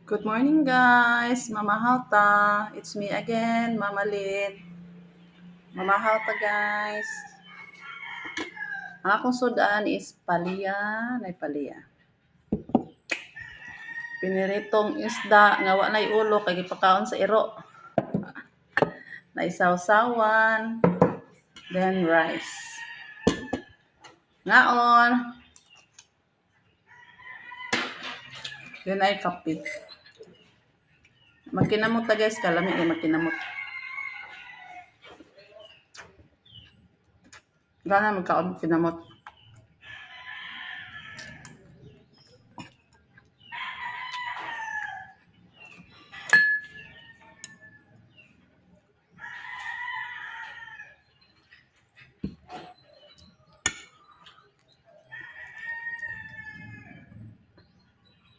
Good morning, guys! Mama Hauta! It's me again, Mama Lit. Mama Hauta, guys. Ang akong sudan is palya, nay palya. Piniritong isda nga wa nay ulo kay gipakaon sa iro. Naisawsawan, then rice. Ngaon. Then ay kape. Magkinamot ta, guys, kalami kay magkinamot. Gana magkaon kinamot.